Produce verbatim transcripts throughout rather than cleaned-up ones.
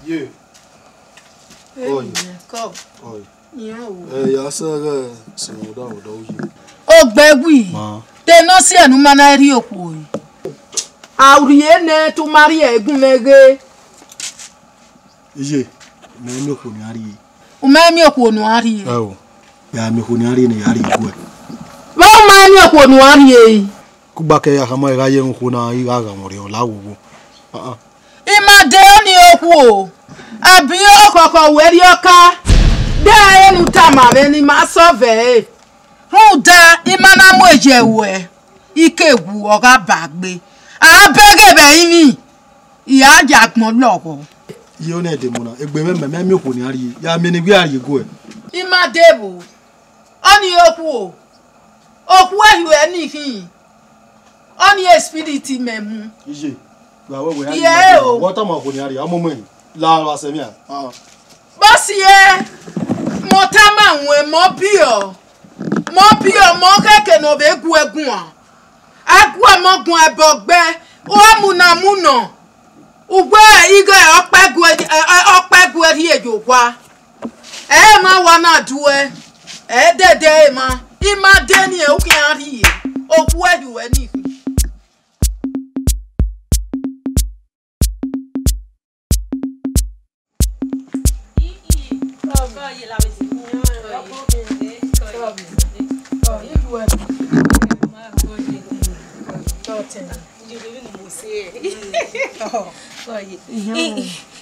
Ye. Oi. Oi. Iran wo. Eh, ya sẹ ghe sẹ wọdọ wọdọ uyi. Ogbẹwi. Ma. Te nọ si ẹnu ma na rhie okhuo yi. A rhie nẹ te u ma rhie ẹgun mwẹ ghe. Iye, mẹ miẹn okhuo ne a rhie. U ma miẹn okhuo ne a rhie. Ẹ o. Ya miẹn okhuo ne a rhie ne ya rhie guẹ. Vbe u ma miẹn okhuo ne a rhie? Kugba kẹ ya khama, I gha ye okhuo na, I gha gha mwẹ rriọ la wowo. Ah, ah. I ma de ọnii okhuo, abi ọkhọkhọ wẹ rriọka, de ẹre ne u tama mwẹ ne I ma sẹ ọvbẹre. Rhunmwuda I ma na mu eje ruẹ, I ke wu ọ gha ba gbe. A bẹghe vbe ẹrinmwi, I ra ya agbọn lọghọ. Iye, ọnii ẹdẹ mu na, egbe mwẹ, mẹ, mẹ miẹn okhuo ne a rhie, ya miẹn ne I gbe a rhie guẹ. I ma de vbo, ọnii okhuo, okhuo ẹhiọ ẹre ni khin, ọnii spirit mẹ mu. Iye, wa wẹ wẹ. Iye o. Wa tama okhuo ne a rhie, ọmọ mẹ, la vbe sẹ mia. Ah. Bọsi e, mẹ ọ tama ruẹn, mẹ ọ biẹ, mẹ ọ biẹ, mẹ ọ khẹke ne ọ vbe gu ẹ guan. A gu ẹ mẹ guan ẹbọ gbe, u mu na mu nọ. Ugbẹ ighe ọkpa ẹguẹ, ẹ, ẹ, ọkpa ẹguẹ rhie ye owa. Ẹ ma wa na duẹ, ẹ dẹdẹ ẹ ma, I ma de ni ẹ, u khian rhie, okhuo ẹhiọ ẹre ni khin.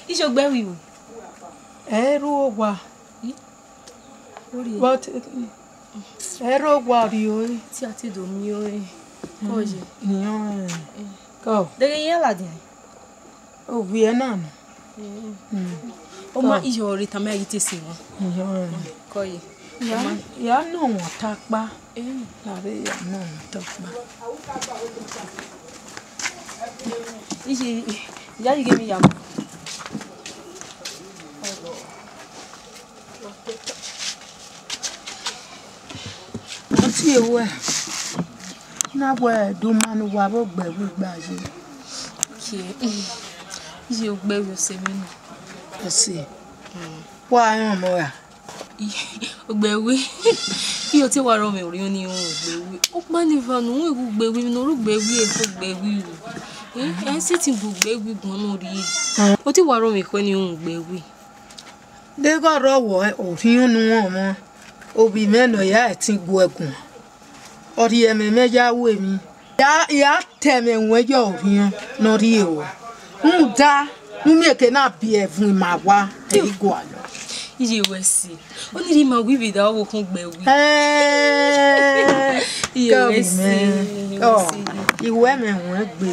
Iye, ogbẹwi o. Ẹ i ru owa. But, ẹ i ru owa rriọre. Te a te do miẹn ọre. Kọ ye. Iyan, kọ. Deghẹ iran ladian. Ovbi ẹre na nọ. Mm. Ọ ma, kọ. Iye ọre tama ẹre ghi te sẹ emwa. Iyan. Kọ ye. Ya, ya nọ wọn ọta ọkpa. Eh. Avbe ya nọ wọn ọta ọkpa. Iye, ya yi ghe emwi ya mu. Ọ tie ruẹ, na wẹ de u ma ne uwa vbe ogbẹwi gba ye. Iye, iye ogbẹwi ọse mwẹ nọ. Ọse. Mm. Wa rẹn ọmọ ra? Ogbẹwi. Iye, ọ te wa rọ mwẹ orhiọn ni rẹn ogbẹwi. Ọkpa ni va ne u ru ogbẹwi, ne u ru ogbẹwi, e ogbẹwi ru. Eh, ẹ sẹtin gu ogbẹwi guan ne ọ rhie. Ọ te wa rọ mwẹ ekhọe ni rẹn ogbẹwi. Deghẹ ọ rrọọ wẹ orhiọn ne u rọnmwọ, ovbi mwẹ ne ọ ya ẹtin gu ẹ guan, ọ rhie ẹmwẹ mwẹ ya ru emwi. Ya, ya ta ẹmwẹ ruẹn ye orhiọn ne ọ rhie ruẹ. Rhunmwuda ne u miẹn eke na biẹ ẹvun ima wa, ẹ i gualọ. Iye wẹ si. Ọnii rhie ima gu ivbi da ọvbokhan ogbẹwi. Ẹẹn, iye wẹ si. Ọ, iye wẹ si. Iwẹ ẹmwẹ ruẹn gbe.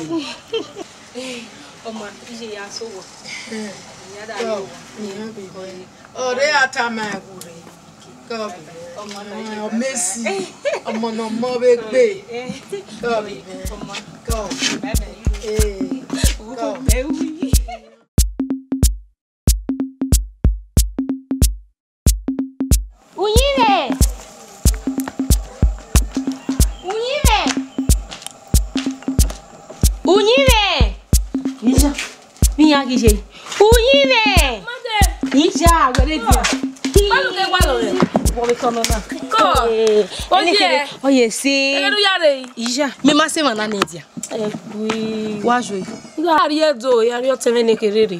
Ọma, iye ya sẹ owa. Ẹẹn. Iye da, kọ, ye owa. Iye da, kọ, ye. Ọre a tama ẹvbo rre. Kọ, ọma na, ọmọ esi, ọmọ ne ọmọ vbe gbe. Kọ, ọma. Kọ. Bye bye. Ee, kọ. Uyinmwẹ! Uyinmwẹ! Uyinmwẹ! Iya, iran ghi ye. Uyinmwẹ! Iya, wẹrẹ dia. Kọlu ke wa lọ rẹ. Wọ vbe tọnọ na. Kọ. Ee, oye. Ẹnẹkẹrẹ, oye se. Ẹgẹdu ya re. Iya, mẹ ma sẹ emwa na nẹ dia. Ẹgui. Wa jo. Iga rhie do, ya rhie ọtẹn mwẹ ne kherere.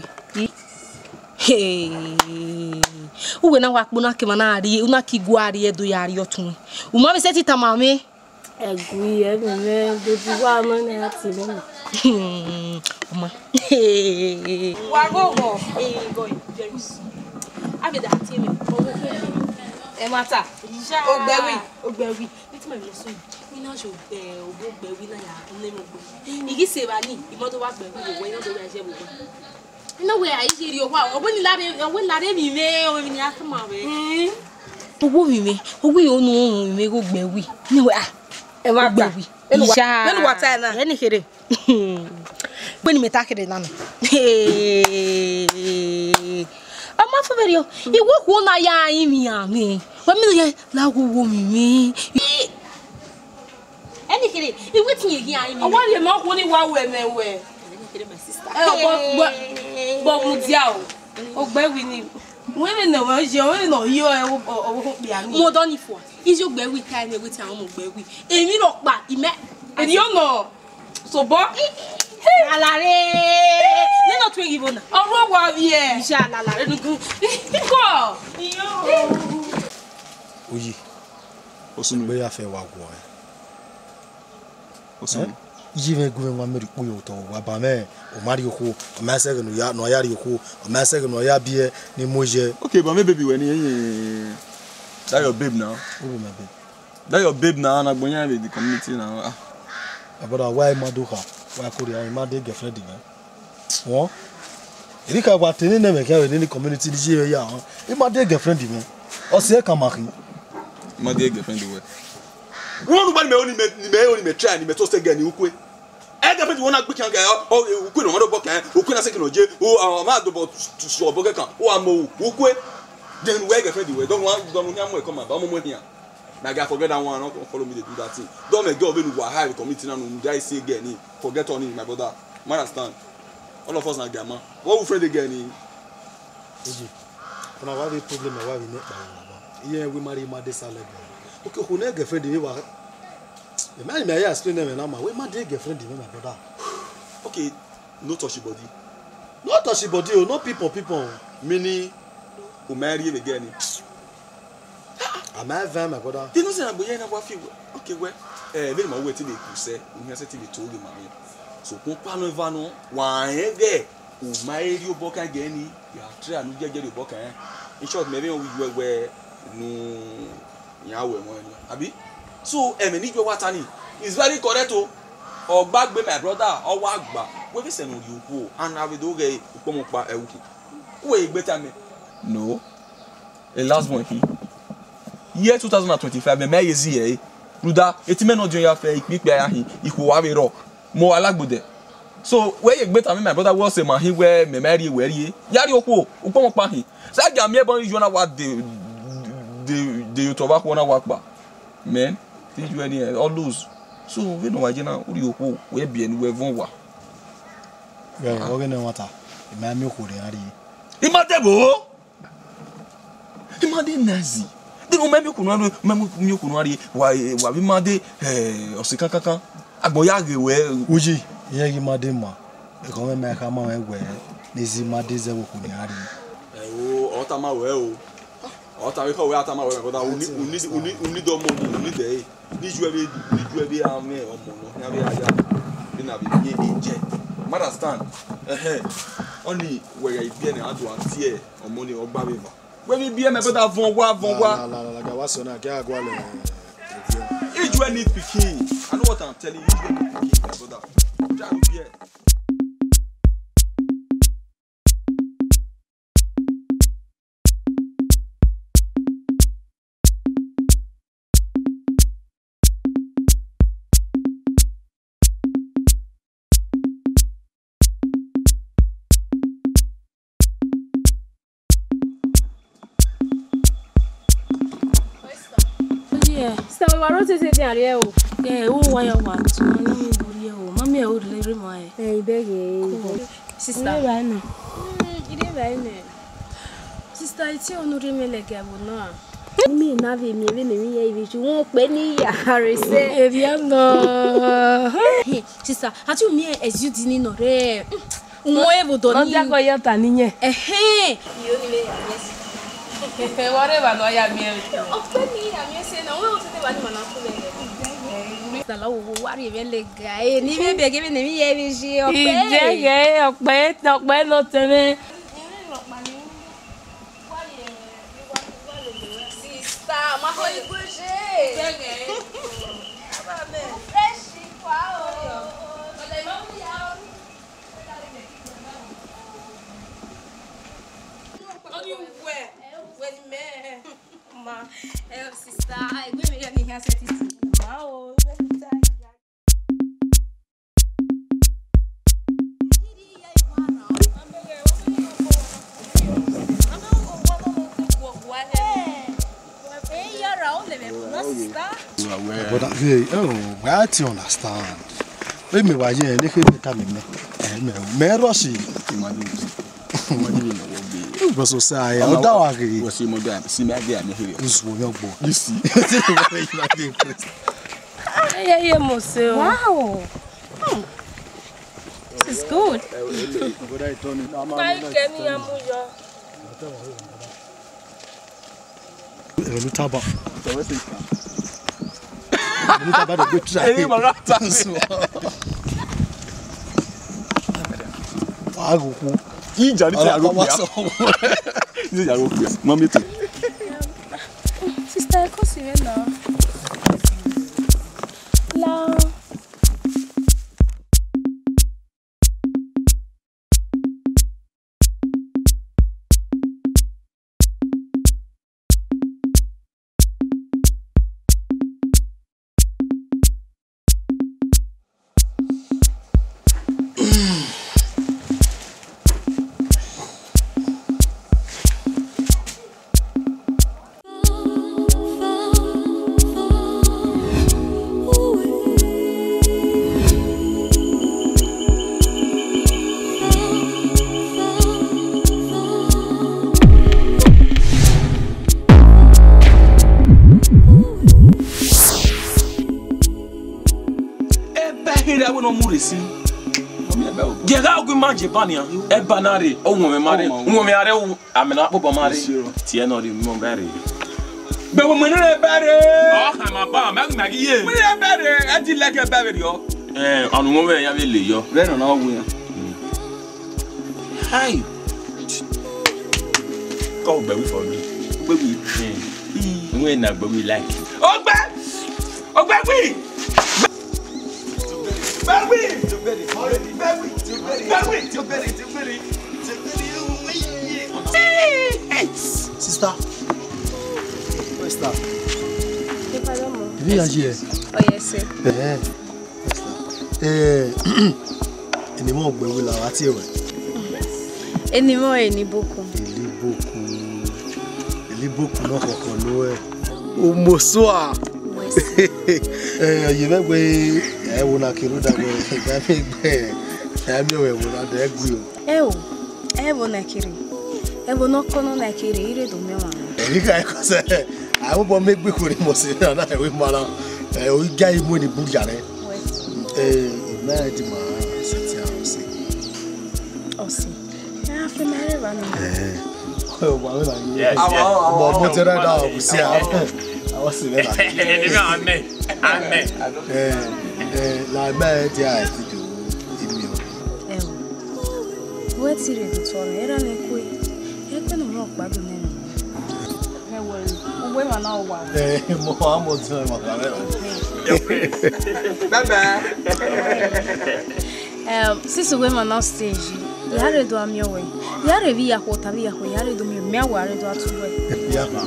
Hey. Uwẹ na wa kpo na ke ma na rhie, u na ki gu a rhie do ya rhie ọtẹn. U ma vbe sẹtin tama mwẹ. Ẹgui, ẹgui mwẹ, baby, wa nọ nẹ a tie mwẹ. Ọma. Wa ghọghọ. Ee, boy, very soon. A vbe da tie mwẹ. Ẹ ma ta. Ogbẹwi. Ogbẹwi. Iti ma vbe so. Mi na so, eh, ogbẹwi na ya, ne mo gbe. I ghi sẹ evba ni, I ma do wa gbẹwi, wẹ I na do ya ye vbe owa. I na wẹ a i ye rrie owa, ọ wẹ ne I la rre, ọ wẹ ne I la rre emwi mwẹ, ọ wẹ ne I tama mwẹ. Owa emwi mwẹ, ọ wẹ ọ nu emwi mwẹ ghe ogbẹwi. Ne wẹ, ah, ẹ ma gba. Ogbẹwi. Vbene uwa, iya, vbene uwa ta na. Ẹnẹkherhe. Vbene imẹ ta kherhe na nọ. Ọ ma fo vberriọ. Iwẹ okhuo na ya rinmwian mwẹ. Wẹ mi ye la ghe owa emwi mwẹ. Ẹnẹkherhe, iwẹ te irẹn ghi rinmwian. Ọ wa rhie ma okhuo ni wa ru ẹmwẹ wẹ. Ẹnẹkherhe, my sister. Ẹ, ọ bọ, bọ, bọ mudia o. Ogbẹwi ni, wẹ vbe ne ọ ye, wẹ vbe ne ọ ye ọvbokhan okpia ni. Mo dọ ni fua. Iye Ogbẹwi ta ẹmwẹ wẹ te a mu Ogbẹwi. Emwi rhọkpa, imẹ. Erriọ nọ. Sobọ. Alare. Nene ọ tuẹ ghi vbo na? Ọ ru owa vbiẹ. Iye alare nugu. Kọ. Oyi. Osunu. Gbe ya fẹ wa guọ ẹ. Osunu. Iye mwẹ gu mwẹ wan, mẹ rhie ukpu ye otọ, wa ba mwẹ, ọ ma rhie okhuo, ọ ma sẹ ẹghẹ ne ọ ya, ne ọ ya rhie okhuo, ọ ma sẹ ẹghẹ ne ọ ya biẹ ne I mu ye. Okay, but me baby wẹ ni, eh, that your babe now. Who be my babe? That your babe now, na gbọnyan vbe the community now. Ah. My brother, why ima do kha? Why kori ima de girlfriend mwẹ? Wọ. Eri ka wa te ne mẹ khian vbe ne community ni ye ya. Ima de girlfriend mwẹ. Ọ si ẹkan ma khin. Ima de girlfriend wẹ. Wọ́n nu bá ni mẹ, ni mẹ, ni mẹ, ni mẹ try, ni mẹ to se gẹ ni ukwe. Ẹ girlfriend wọ́n na gbé kan gẹ, ọ, ukwe na wọ́n do bọ kan, ukwe na se kí n je, o, ọ, ma do bọ tu, tu ọbọ kẹkan, o, a mọ ukwe. Then wẹ girlfriend wẹ, dọ wọn, dọ wọn ni a mọ ẹkọ ma ba, ọmọ mọ hian. Na gẹ forget that one, no follow me dey do that thing. Dọ mẹ gẹ ọvbẹ nu wa ha community na nu, guy say gẹ ni, forget on him, my brother. Man understand. All of us na gẹ man. What we friend dey gẹ ni? Eji, ọna wa vbe problem, wa vbe ne kpa wa ba. Iye we marry ma dey salad. Okay, who ne girlfriend dey wa? The man me I explain them na ma. We ma dey girlfriend dey, my brother. Okay, no touch your body. No touch your body o, no people people. Meaning, o ma ri ebe gẹ ni. Am I fine, my brother? They no say na boya na wa fi we. Okay, well, eh, very ma we ti dey ku se, u yan se ti dey to the ma. So, kun pa no va no, wa en gẹ. U ma ri obọ kan gẹ ni, ya try anu jẹjẹ ri obọ kan. In short, mẹ vbe wi wẹ wẹ nu ya wẹ wọn ni. Abi? So, ẹmwẹ ni yu wa ta ni, is very correct o. Ọ gba gbe, my brother, ọ wa gba. Wẹ vbe sẹ ne u rhie okhuo, and avbe do ghẹ ukpọmọ kpa ẹvbo khin. Wẹ egbe ta mẹ. No. A last one khin. Year two thousand and twenty-five, mẹ mẹ ye zi ẹre. Rhunmwuda, etimẹ ne ọdiọn ya fẹ, ikpikpe a ya hin, ikhuo wa vbe rrọọ. Mo wa lagbo dẹ. So, wẹ ye egbe ta mẹ, my brother, wẹ ọse ma hin wẹ mẹ ma rhie wẹ rhie. Ya rhie okhuo, ukpọmọ kpa hin. Sa gia miẹn ẹbọ yu na wa de, de, de ye otọ vbe akhuọ na wa kpa. Man, this you any, all lose. So, vbene ọ wa ye na, u rhie okhuo, wẹ biẹ ne uwẹ vuọn owa. Wẹ, ọghe ne ẹmwata, I ma miẹn okhuo ne iran rhie. I ma dẹ vbo? I ma de nice. De u ma miẹn okhuo ne uwa rhie, u ma miẹn okhuo ne uwa rhie, wa, wa vbe ma de, eh, ọse kankankan. Agbọn ya ghe wẹ. Uyi, irẹn ghi ma de ma. Ekhọe mwẹ ma khama mwẹ wẹ, ne I zi ma de zẹ vbe okhuo ne iran rhie. Ẹo, ọ tama wẹ o. Ọ tama, ekhọe wẹ a tama wẹ, my brother, u need, u need, u need, u need ọmọ ni, u need ẹre. Ni ju ẹvbe, ni ju ẹvbe a mwẹ ọmọ nọ, ne a vbe a ya, vbe na vbe miẹn eje. You understand? Ẹhẹn. Ọni wẹ gha ibiẹ ne a do a tie ọmọ ni, ọ gba vbe eva. Wẹ vbe ibiẹ, my brother, vuọn owa, vuọn owa. La, la, la, la, la, wa sẹ ọna, gẹ a gualọ, eh, ibiẹ. Ijue need pikin. I know what I'm telling you, Ijue need pikin, my brother. Try ibiẹ. Oye, sista, wa ro tete de ariẹ o. Ẹ, wo wa ya wa tun, na mi bo ye o. Ma miẹn o le re ma ẹ. Ẹ, ibẹghe. Cool. Sista. Ire ba nẹ. Mm, ire ba nẹ. Sista, iti unu rre mwẹ lẹga ẹvbo nọ a? Mi na vbe miẹn vbene emwi hia ivbi chu, wọn kpe ne I ya rre sẹ. Erriọ nọ. Sista, a tu miẹn ẹzi udi ni nọ rre. Umo ẹvbo dọ ni. Ọ diaghẹ ọ ya ta ni yẹn. Ẹhẹn. Iyo ni vbe ya miẹn sẹ. Wa rre evba ne ọ ya miẹn. Ọ kpe ne I ya miẹn sẹ na, wẹ otete evba ni ma na ku mwẹ. Sista, la wo, wo, wa rhie mwẹ lẹga, ẹ, ne I vbe bẹghe vbene emwi hia ivbi chu, ọ kpe. Idẹghẹ, ọ kpe, ọ kpe ne otẹn mwẹ. Sista, ma kọ igbo je. Fresh pa o. Ọni wẹ, wẹ ni mẹ. Ma, eh, sista, egbe mwẹ ya ni hia sẹ titi. Ma o, wẹ ni ta. Brother, hey, oh, I to understand. Ẹ mẹ wa ye ne khe ta mi mẹ. Ẹ mẹ, mẹ rush. Imagine, imagine, Because o sa ya, o da wa ghe. Wẹ si mo da, si me da me here. Uzu yo gbo. You see? Yeah, yeah, mo se o. Wow. Hmm. This is good. Why can you move your Ẹ̀rọ ló tábà. Ẹ̀rọ ló tábà dẹ̀ gbé tíra. Èyí mọ̀ rà tà. Wà á gòkú. Ìjà ní ti àròkù yá. Ní ti àròkù yá. Mọ mi tò. Sister, ẹ kọ́ sí rẹ náà. La. Ẹba kherhe avbe ne ọ mu rre sin. Gie gha gu ima je ba nian. Ẹba na rre, ọ wọnmwẹ ma rre, wọnmwẹ a rre, amẹ na kpobọ ma rre. Tie nọ rre, mọ ba rre. Gbe wo mẹ ne ẹba rre. Ọ khama ba, mẹ ghi ma ghi ye. Mẹ ne ẹba rre, ẹ ti lẹkẹ ẹba vberriọ. Ẹ, ọnu wọn vbe ya vbe le yọ. Vbene ọ na wu iran. Hi. Kọ gbẹ wi for me. Gbẹ wi. Wẹ na gbẹ wi like. Ọgbẹ. Ọgbẹ wi. Gbẹ wi. Gbẹ wi. Gbẹ wi. Gbẹ wi. Sister. Sister. Ibi ya je. Oh, yes, sir. Eh. Eh, eni mwẹ ọgbe wẹ la, wa tie ruẹ. Eni mwẹ Enibuku. Enibuku. Enibuku ne ọ khọkhọ nuẹ. Omosua. Wẹ sẹ. Eh, ye mwẹ wẹ, ẹ wo na kere da wẹ, da mi gbe, ẹ mi wẹ wo na da ẹ gui o. Ẹ o, ẹ wo na kere. Ẹ wo ne ọ kọ nọ na kere, I rre do miẹn ọmwa nọ. Ẹ ghi gha ẹkọ sẹ, a wẹ obọ mẹ gbe khuẹrhẹ mọ sẹ, na na ẹ wẹ ma na, ẹ, o i gia imu ni bu ya rẹ. Wẹ. Eh, mẹ di ma sẹtin a ọse. Ọse. Ẹ a fẹ ma rẹ va nọ. Eh. Ọ wa wẹ la ye. Yes, yes. Ọmọ, ọmọ tẹ na da ọse a. Ọse vẹ la. Eni mẹ, amen. Amen. Eh, eh, la mẹ di a ti do imi o. Ẹ o. Wẹ ti rre do tọ mwẹ, erha mwẹ kue. Ẹ kue ne ọ rhọ ọkpa do nẹ nọ. Mẹ wẹ, uwẹ emwa na wa. Eh, mo wa mo tẹ ma ka mẹ. Bye bye. Em, since uwẹ emwa na stage, ya rre do a miẹn uwẹ. Ya rre vbe iyakhuo, ta vbe iyakhuo, ya rre do miẹn, mẹ a wa rre do a tu uwẹ. Ya ma.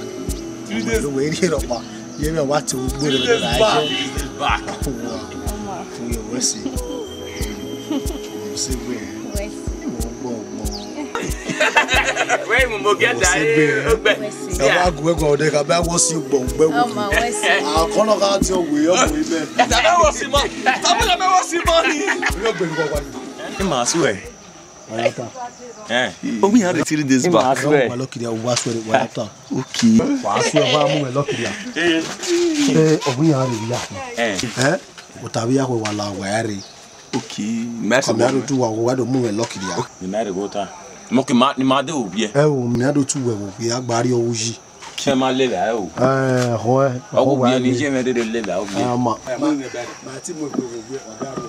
Three days. Wẹ rhie rhọkpa. Ye mẹ wa te ugbo rẹ. Three days back. Three days back. Ọmọ. Ọmọ. Fun ye wẹ si. Mo se gbe. Wẹ si. Mo gbọ gbọ. Wẹ mu mo gẹ da e ogbe. Wẹ si. Ẹ wa gu ẹgọ ọdẹ ka bẹ wọ si gbọ gbẹ wu. Ọmọ wẹ si. Akọnọ ka ti ọgbe ọmọ ibẹ. Ẹ ta bẹ wọ si mọ. Ta bẹ wọ si mọ ni. Yóò gbé mi kọ wá. Ẹ máa sún ẹ. Wayata. Eh. Ogun yan retiri this back. Wa lucky dia, wa swear, wayata. Okay. Wa swear, wa mu lucky dia. Eh, ogun yan re ya. Eh. Eh? O ta vbe ya wa la wa re. Okay. Mẹ se. Kọmi aro tu wa wa do mu lucky dia. Ni mẹ re go ta. Mo ki ma, ni ma de o bie. Eh, o mi ado tu we wo bie agbari o wuyi. Ẹ ma lele ẹ o. Ẹ, ọhọ ẹ, ọhọ ọgwụ wa bie ni le. Je mẹ dede lele ẹ o bie. Ẹ, ma. Ẹ, ma, ma ti mu egbe wo bie, ọ da ro.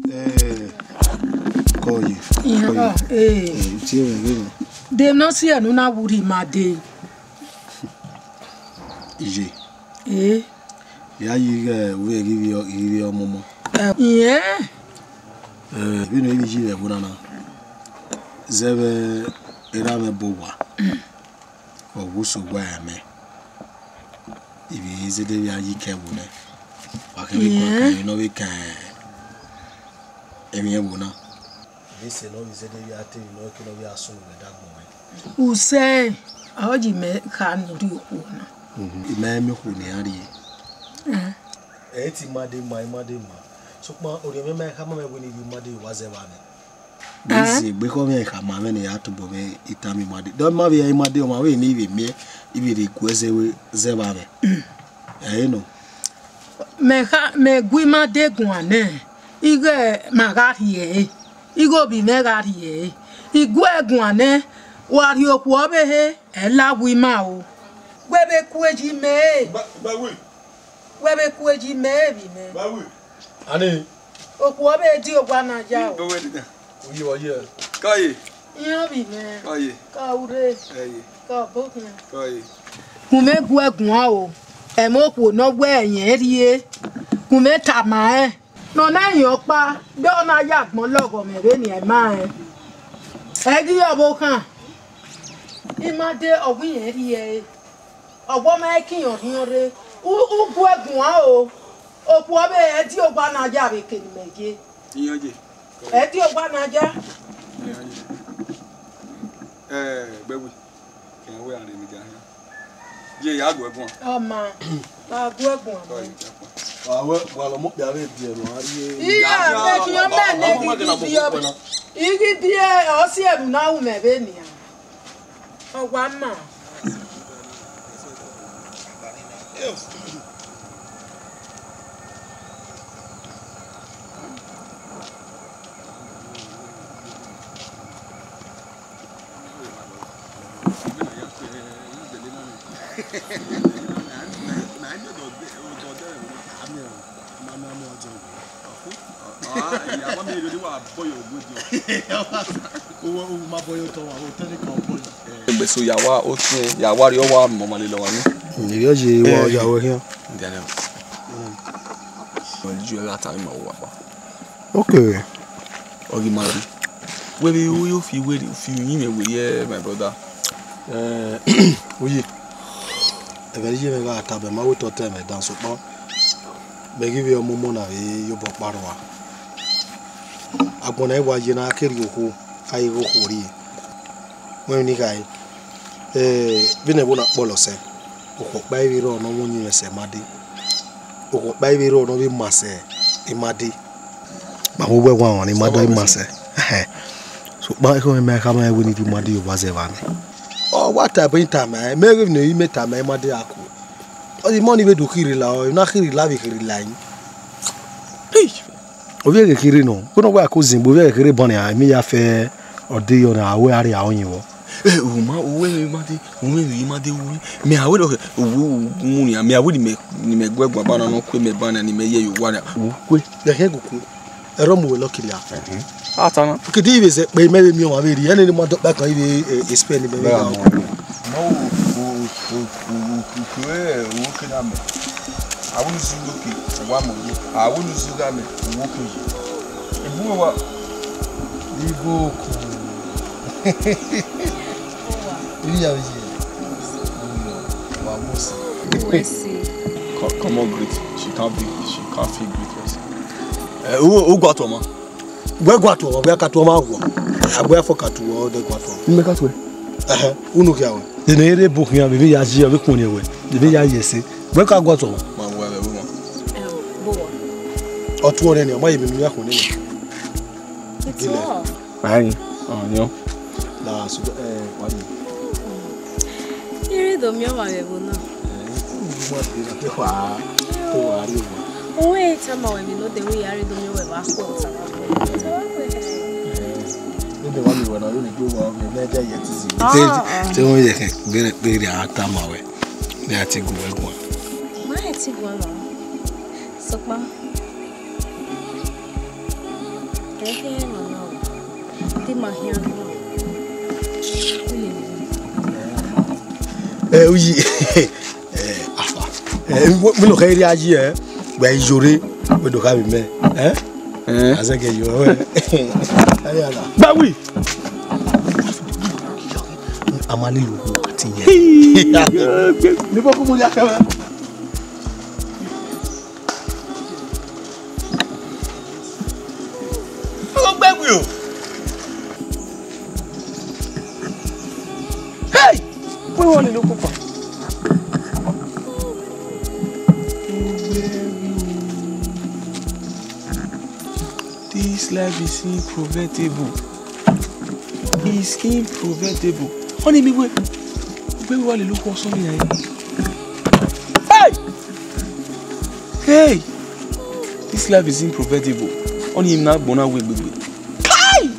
Eh, kọ ye. Iran, kọ ye. Eh. Eh, tie mwẹ ghe nọ. De ne ọ si ẹre ne u na wu rhie ima dee? Iye. Eh. Ya yi ighẹ u vbe ghi vbe, ghi vbe ọmọmọ. Eh, iran. Eh, vbene I vbe yi vbe ẹvbo na na, zẹvbe erha mwẹ bu owa. Ọ wu so gua ẹmwẹ. I vbe zẹdẹ vbe a yi ke ẹvbo nẹ. Wa kẹ vbe guan kan emwi ne ọ vbe kan emwi ẹvbo na. Vbe sẹ ne ọ vbe zẹdẹ vbe a te emwi ne ọ ke ne ọ vbe a sunu vbe ẹdagbọn mwẹ. Usẹ, ọ yi mẹ kha ne ọ rhie okhuo na. I ma miẹn okhuo ne iran rhie. Eh. Ẹ i te ima de ma, ima de ma. Sokpan orhiọn mwẹ ma khama mwẹ wẹ ne I vbe ima de wa zẹ vba mwẹ. Vbe zẹ egbe khọ mwẹ khama mwẹ ne I ya tobọ mwẹ I tama ima de. Dọ ma vbe ya ima de, ọma vbe ne I vbe miẹn, I vbe rhie gu ẹzẹ vbe zẹ vba mwẹ. Ẹ i nọ. Mẹ kha, mẹ gu ima de guan nẹ, ighẹ ma gha rhie ẹre, ighẹ ovbi mwẹ gha rhie ẹre. I gu ẹe guan nẹ, wa rhie okhuo ọvbehe, ẹ la wu ima o. Wẹ vbe ku eyi mẹ re. Ba, ba we. Wẹ vbe ku eyi mẹ re vbe imẹ. Ba we. Ani. Okhuo ọvbehe di owa na ya o. Owe dida. Uyi wa ye. Kọye. Iran vbe imẹ. Kọye. Ka ure. Ẹye. Ka obokhian. Kọye. Gu mwẹ gu ẹe guan o. Ẹmwẹ okhuo ne ọ wẹ ẹyẹn rhie. Gu mwẹ tama rẹn. Ne ọ na yan ọkpa, de ọ na ya agbọn lọghọ mwẹ vbene a ma rẹn. Ẹ ghi re ọvbokhan, ima de ọ wẹ irẹn rhie ẹre. Ọ wẹ ọ ma i khian orhiọn rre, u, u gu ẹe guan o. Okhuo ọvbehe, ẹ di owa na ya vbe eke ne imẹ ye. Iyan ye. Ẹ di owa na ya. Iyan ye. Eh, Gbẹwe. Kẹ wẹ a rre vbe dia hian. Ye ya gu ẹe guan. Ọ ma, wa gu ẹe guan. Wa wẹ, wa lọ mu okpia vbe biẹ ne a rrie. Iya, mẹ khian mẹ ne I ghi biẹ, I ghi biẹ, ọ si ẹvbo na ru mwẹ vbe nian. Ọ wa ma. Egbe so ya wa otiẹn, ya wa rrie ọwa mọ ma lele ọmwa ni. Erriọ ye wa ya wẹ khian. Ndian. Ọ ju ẹre gha ta ima owa kpa. Okay. Ọ ghi ma rri. Wẹ vbe ru yo fi wẹ fi uyinmwẹ wẹ ye, my brother. Eh, uyi. Ẹghẹ iye mwẹ gha ta, bẹ ma wẹ otọ tẹ mwẹ dan sokpan. Mẹ ghi vbe ọmọmọ na vbe ye obọ kpa rua. Agbọn ne a i wa ye na, a ke rhie okhuo, a i ghe okhuo rrie. Wẹ emwi ne I ghae, eh, vbene ẹvbo na kpọlọ sẹ, okhuo ọkpa i vbe rrọọ ne ọ mwẹ uyinmwẹ sẹ ima dee. Okhuo ọkpa i vbe rrọọ ne ọ vbe ma sẹ ima dee. Ma vbe uwẹ wanwan ne ima dee, ima sẹ. Sokpan ekhọe mwẹ ma khama rẹn wẹ ne I rhie ima dee ye owa zẹ vba mwẹ. Ọ wa ta ẹbọ, I tama ẹn, mẹ ghe emwi ne I ma tama ima dee a ku. Ọ di mọ ne I vbe do khirhi la, ọ na khirhi la vbe khirhi la yi. Ovbi ẹghẹ kherhe nọ, wẹ ne ọ wa ko zin gbe ovbi ẹghẹ kherhe ban nian, emwi ya fẹ ọdeyọ na, a wẹ a rhie aro yin vbọ. Eh, u ma, u wẹ ma de, u wẹ ma de wu. Mẹ a wẹ do, u mu nian, mẹ a wẹ ni mẹ, ni mẹ gu ẹe guan ba na, ne ọ kue mẹ ba na, ni mẹ ye ye owa na. U kue. Ẹhẹn, gu kue. Ẹrọ mu wẹ lọkiri a. Ẹhẹn. A ta na. Kidi vbe zẹ kpe mẹ vbe miẹn ọmwa vbe rri, ẹne ne ma dọkpa kan ivbe, eh, expect ni mẹ vbe. Bẹ́ẹ̀ ya mọ̀. Mọ o, o, o, o, o, o, o, o, ke na mẹ. Awunu zugha ke, wa mọ ye. Awunu zugha mẹ, wo ke ye. Ebu wa. Ibo ku. Ibi ya ye. Wa wo si. Wo si. Co-, come on, greet. She can't be, she can't feel greet yourself. Eh, u, u gua tuọ ma. Wẹ gua tuọ, wẹ ka tuọ ma wọ. Agbẹ afọ ka tuọ, de gua tuọ. Mẹ ka tuẹ. Ẹhẹ, unu kia wẹ. Dene ere bo khian, bebe ya ji, ọbe kun ni wẹ. Bebe ya yese. Wẹ ka gua tuọ. Ma wẹ, wẹ, wẹ. Em, bo wa. Ọ tuọ nẹ ni, ọ ma ye mi ya kun ni. Ituọ. Ayin, ọyọn. La, so, eh, wa ni. I rre do miẹn ọmwa vbe ẹvbo na. Eh, u ma de na te wa, te wa rrie owa. Uwẹ i tama wẹ emwi ne ọ dẹ wẹ I ya rre do miẹn wẹ vbe akhuẹ, ọ tama wẹ. Tama wẹ. Eh, ne de wa miẹn wẹ na, yo ni gbe wa, mẹ, mẹ de ye tizi. Ah, ah. Te, te wọn ye kẹ, gbe, gbe rria tama wẹ. Ne a te gu wẹ guan. Ma he te guan na. Sokpan. Ẹhẹ, mama o. Te ima khian nọ. Ẹ, uyi. Ẹ, afa. Ẹ, wẹ, wẹ nọ khẹ rhia yi, ẹ. Wẹ i yore, wẹ do kha vbe mẹ. Ẹ? Ẹ? Azẹgẹ yo, ẹ. Ẹ, ya la. Gbawi! A ma lele okhuo a ti yẹn. Hii! Ni bọ ko mo ya kẹ wẹ. Ọ gbẹgbe o. Hey! Wẹ wọ lele okhuo kpa. This life is impreventable. Is impreventable. Ọni mi wẹ, wẹ wọ lele okhuo sọ ya. Hey! Hey! This life is impreventable. Ọni na gbọna wẹ gbegbe. Kai!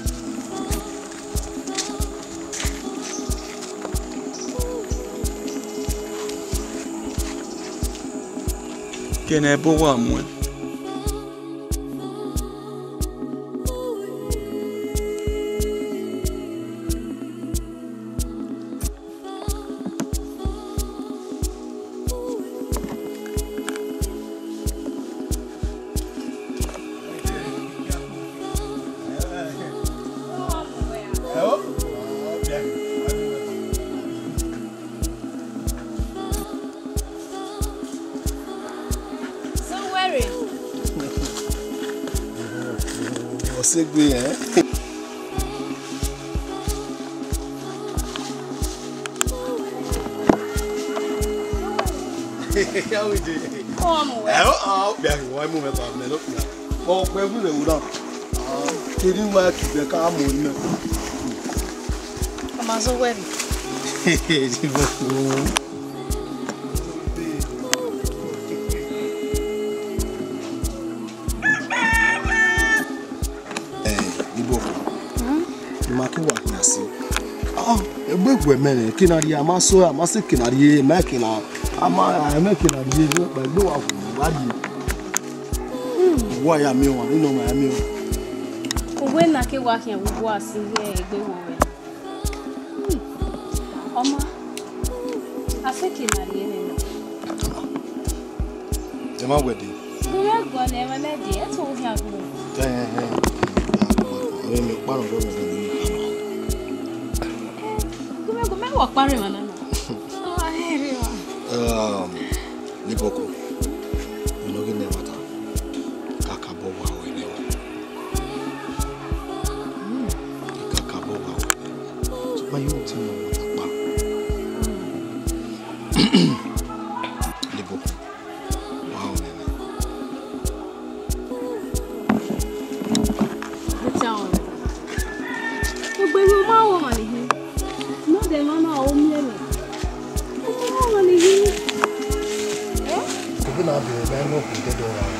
Kene ẹbọ wa muẹn. Zowẹre. Ọsegbe, ẹ? How we dey? Come on. Ẹ, ọ, ọ, bia, why move it, man? Look, yeah. Ọ, where we dey now? Kiri wa ki be ka mo ni. Ọmọ Zowẹre. Eh, Iboko. Hmm? I ma ke wa khian si. Ah, egbe gu mẹ nẹ, ke na rhie, a ma so, a ma se ke na rhie, mẹ ke na, a ma, a mẹ ke na rhie, egbe wa gu mẹ, wa rhie. Hmm. Wa ya miẹn ọmwa, I nọ ma ya miẹn ọmwa. Uwẹ na ke wa khian vbe uwa si ye egbe wo wẹ. Hmm. Ọma, a sẹ ke na rhie nẹ nọ. Ẹ ma wẹ dee. Gu mwẹ guan ne ẹmwẹ mẹ dee, ẹ to khian gu. Ẹ, ẹ, ẹ, ẹ, ẹ, ẹ, mẹ kpa nọ dọ mẹ dọ mẹ. Gu mwẹ, gu mwẹ wọ kpa rre emwa na nọ. Ọ, a rre emwa. Um, Iboko, you know, give me water. Kakabọ wa wẹ nẹ wa. Kakabọ wa wẹ. Sokpan, you know, tell me what I want. Iboko, wa wẹ nẹ. Vbe te a rọnmwẹ? Egbe ne ọ ma ru ọmwa ne I khin. Ne ọ dẹ emwa na, ọ miẹn mwẹ. Egbe ne ọ ma ru ọmwa ne I khin. Eh? Egbe na bẹghe, mẹ ne okhuo dẹdẹ ọmwa.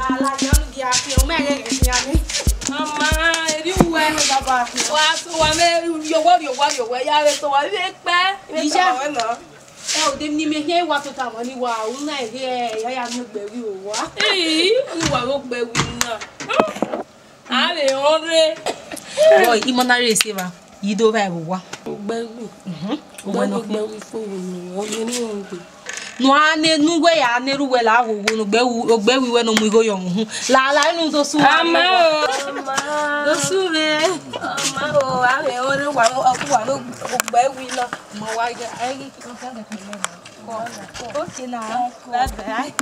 Ala ya nu gia khian, u ma ghẹ khian ni. Mama, eri uwẹ. Baba. Wa so wa mẹ riowa, riowa, riowa, ya vbe so wa vbe kpẹ. Vbe so wa wẹ nọ. Ẹ, o de ni mẹ hiẹn wa tota mọ ni wa, u na ghe ya ya miẹn Ogbẹwi owa. Ii, ni wa vbe Ogbẹwi na. A vbe họn rre. Bọ, ima na rre se evba, yi do vba ẹvbo owa. Ogbẹwi. Mhm. Ogbẹwi, Ogbẹwi fo wo nu, ọ ye ni họn gbe. Nu a ne, nu wẹ ya ne ru wẹ la ho wo nu Ogbẹwi, Ogbẹwi wẹ ne ọ mu igho yọ mu hu. La, la, enu do su wa. Ama o. Do su mwẹ. Ama o, a vbe họn rre wa, ọ ku wa ne Ogbẹwi na. Ma wa ya, ai, okay now. Bye bye.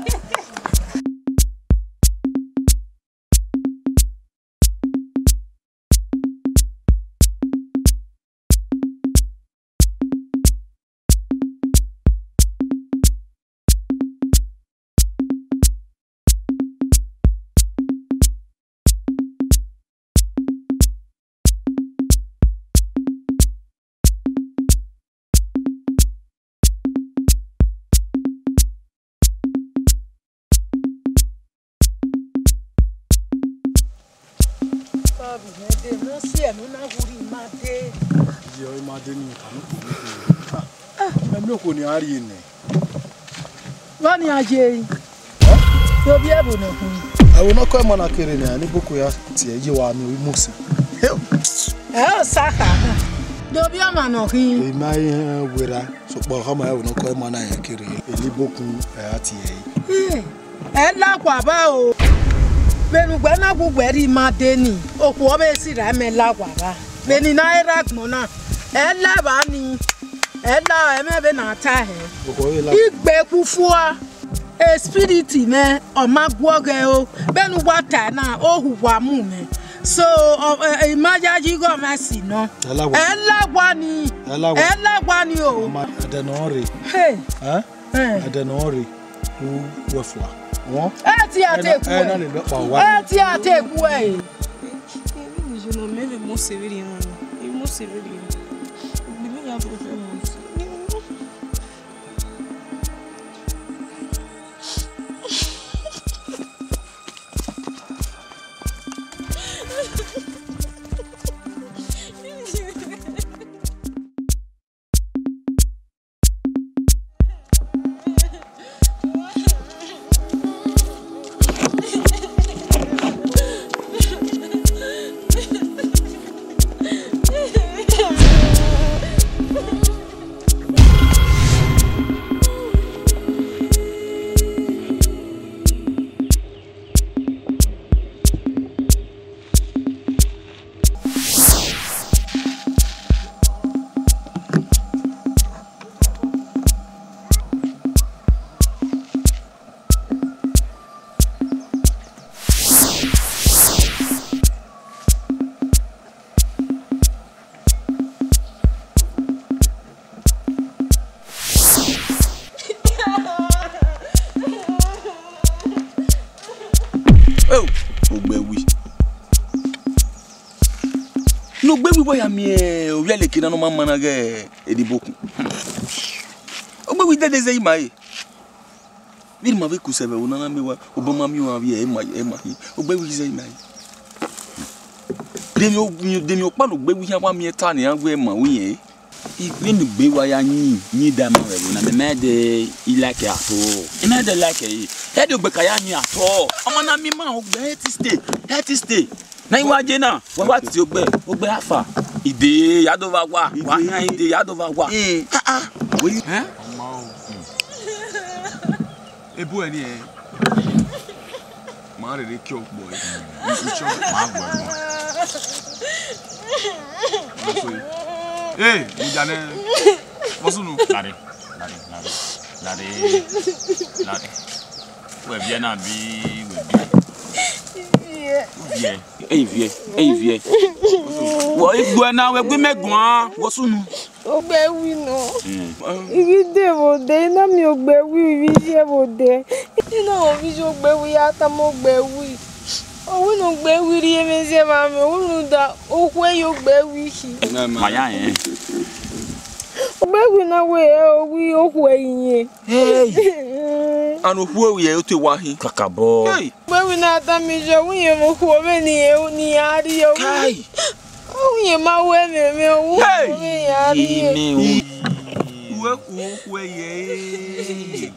Iye ọre ma de ni, anu kò ní kò. Ah, ẹmí okhuo ni a rhie nẹ. Vbọ ni a ye? Ovbi ẹvbo ne ọ khin. Ẹvbo ne ọ kọ ima na kere nẹ, ne Iboko ya tie iye wa miẹn Imosi. Ẹ, ọ sa kha. Ovbi ọmwa ne ọ khin. Ima i werra, sokpan ọ khama ẹvbo ne ọ kọ ima na rẹn kere. Eni Iboko ẹ ra tie ẹre. Ẹ la wa vba o. Vbene ugbẹ na gu ugbẹ rhie ima de ni, okhuo ọ vbe sirra imẹ la wa vba. Vbene I na rre agbọn na, ẹ la evba ni, ẹ la ẹmwẹ vbene a ta hẹ. Okhuo ọ vbe la. Igbe ku fua, spirit mwẹ, ọ ma guọ ghẹ o. Vbene uwa tae na, ohu wa mu mwẹ. So, ọ, ẹ, I ma yayi igho mwẹ si nọ. Ẹ la wa. Ẹ la wa ni. Ẹ la wa. Ẹ la wa ni o. Ọma, ẹdẹ ne ọ rre. Hey. Ẹ? Ẹ. Ẹdẹ ne ọ rre, u wẹ fua. Wọn? Ẹ ti a te ku ẹ. Ẹ na lele ọkpa wa. Ẹ ti a te ku ẹ. Ẹ ni jọ na mẹ vbe mọ se vberriọ na. Ẹ mọ se vberriọ. Ugbẹn ya vbe fẹ mọ se. Eo, Ogbẹwi. Ne Ogbẹwi wa ya miẹn ovbi ẹleke na ne ọ ma ma na ghe Edibokun. Ogbẹwi dede zẹ ima re. Vbene ima vbe ku sẹ vbe ẹvbo na na miẹn owa, obọ ma miẹn owa vbe ẹre, ima, ima hin. Ogbẹwi zẹ ima re. De emwi o-, de emwi ọkpa ne Ogbẹwi khian wa miẹn ta ne iran wẹ ma ru irẹn re. Vbene Ogbẹwi ya yin, yin da ima vbe ẹvbo na, mẹ ma de I like at all. I ma de like ẹre. Ẹ de Ogbẹka ya yin at all. Ọmọ na miẹn ima, Ogbẹ health stay, health stay. Na i wa je na, wa wa tie Ogbẹ, Ogbẹ afa. Ide ya do va wa, wa khian ide ya do va wa. Eh, ah, ah. Wẹ, eh? Ọma o. Ebu ẹre ni ẹ. Ma rere kiẹ ọkpọ ẹ. Ichọ ma gbọ ẹmọ. Ee, mo ja nẹ. Vbọ sunu? Lare, lare, lare, lare, lare. Wẹ viẹ na bi wẹ bi? Viẹ. Ẹ i viẹ, ẹ i viẹ. Wẹ egbe na, wẹ gbe mẹ guan, vbọ sunu? Ogbẹwi nọ. Mm. I ghi de vbe odẹ, I na miẹn Ogbẹwi vbe iye vbe odẹ. I na mwẹ ovbi iye Ogbẹwi ya tama Ogbẹwi. Ọ wẹ ne Ogbẹwi rhie mwẹ zẹ vbe amwẹ, ọ wẹ rhunmwuda okhuo ye Ogbẹwi khin. Ma ya rẹn. Ogbẹwi na wẹ ẹ, ọ wẹ okhuo ye irẹn. Hey! Anu okhuo ye ote wa hin. Kakabọ. Hey. Wẹ vbe na da mi jọ, wẹ yẹn vbe okhuo vbe ne irẹn ne iran rrie owu. Kai. Wẹ yẹn ma wẹ vbe mwẹ owu, hey, vbe iran rrie. Ime o. Uwẹ ku okhuo ye.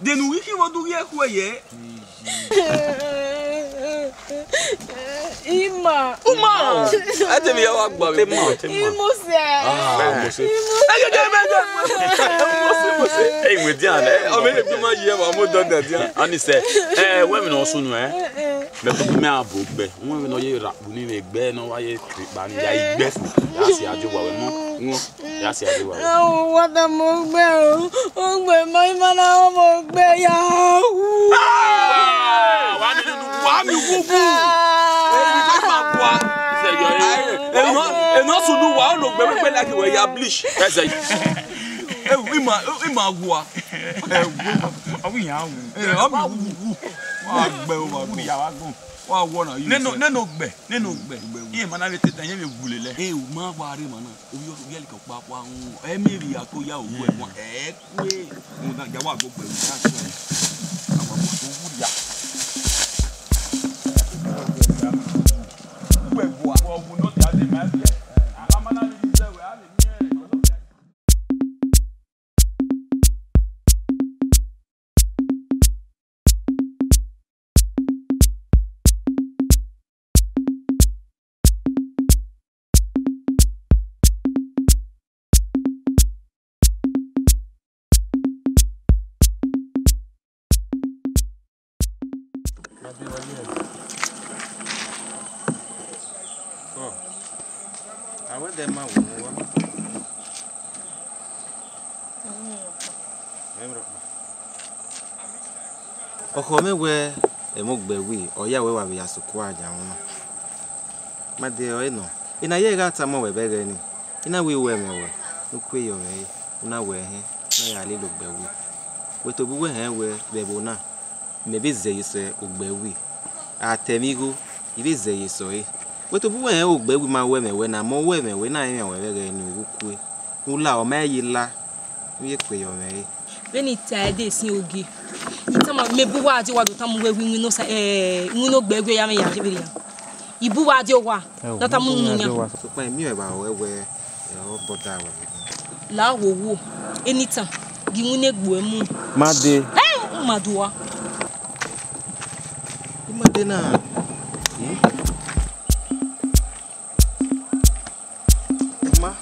De ne u ghi khin vbe ọ do ghi ẹkhuẹ ye? Ima. Uma. Ẹ te mi ya wa gba vbe ima. Imuse. Ah, Imuse. Imuse. Ẹ gẹgẹ mẹ gẹ. Imuse, Imuse. Ẹ, iwẹ dian, ẹ, ọmọ ẹre bi ma ye wa mo dọdẹ dian. Anise, ẹ, wẹ mi nọ sunu, ẹ. Mẹ ko mẹ a bo gbẹ. Wẹ mi nọ ye ra bu ni vbe gbẹ nọ wa ye kri kpa ni ya igbẹ fu. Ya si ajo wa wẹ mọ. Wọ. Ya si ajo wa wẹ. Awo, wa da mo gbẹ o. Ogbe ma ima na mo gbẹ ya. Ah! Wa mi wu, wa mi wu wu. Èmi fẹ́ máa bu a. Ẹsẹ̀ yọ ẹ. Èmi, èmi ó sùn ní wa, ó lò gbẹmẹgbẹ láti wẹ̀ ya bleach. Ẹsẹ̀ yìí. Ẹ wù, ìmà, ìmà wù a. Ẹ wù. Àwọn èèyàn á wù. Ẹ, ọ mi wù wù. Wọ́n á gbẹ, ó máa gbẹ. Wọ́n á wọ̀ náà yìí. Nínú, nínú gbẹ, nínú gbẹ. Ìyẹn máa ń lé tètè, ìyẹn mi wù lélẹ̀. Ẹ, ò máa wà á rí màá náà. Ovbi, ovbi ẹlẹ kọ kpa kpa wọn. Ẹ mi ri ako ya owo ẹ wọn. Ẹ kue. Mo na ja wa gbogbo ẹrù ya sọ. Àwọn ọmọ tó wúri ya. Gbogbo ẹrù wa. Wọ́n wù náà ti a lè máa fi ẹ̀. A máa náà ní ìjẹ́ ìwé, a lè ní ẹ̀. Ọ, a wẹ dẹ ma wo wa. Ẹ rọ. Ọkhọ mwẹ wẹ, ẹmwẹ Ogbẹwi, ọ ya wẹ wa vbe ya sokua aja wọn na. Ma de ọre nọ, ena ye gha tama wẹ vbe ẹghẹ nii, I na wẹ i ru ẹmwẹ ruẹ, ne u kue yọ mwẹ ẹre, u na wẹ ẹhẹn, ne a ya lele Ogbẹwi. Wẹ tobọ uwẹ hẹn wẹ vbe ẹvbo na, mẹ vbe zẹ ye sẹ Ogbẹwi. A ta ẹmwẹ igho, I vbe zẹ ye sẹ ọre. Wẹ tobọ uwẹ hẹn Ogbẹwi ma ru ẹmwẹ ruẹ na, mẹ ọ ru ẹmwẹ ruẹ, na rẹn mwẹ vbe ẹghẹ nii, u kue. U la, ọ ma ye la, u ye kue yọ mwẹ ẹre. Vbene I ta ẹdẹ sin ogie, I tama mẹ bu uwa die owa do tama uwẹ wẹ iwinna Osa, eh, iwinna Ogbẹwi ya mwẹ ya je vberriọ. I bu uwa die owa, ne ọ tama unu yan. Sokpan I miẹn evba ruẹ wẹ, ẹ, ọ bọda ruẹ vbe. La wo wo, enitan, gie iwinna egbe ruẹ mu. Ma de. Ẹ, u ma do wa. I ma de na. Hmm? Ma.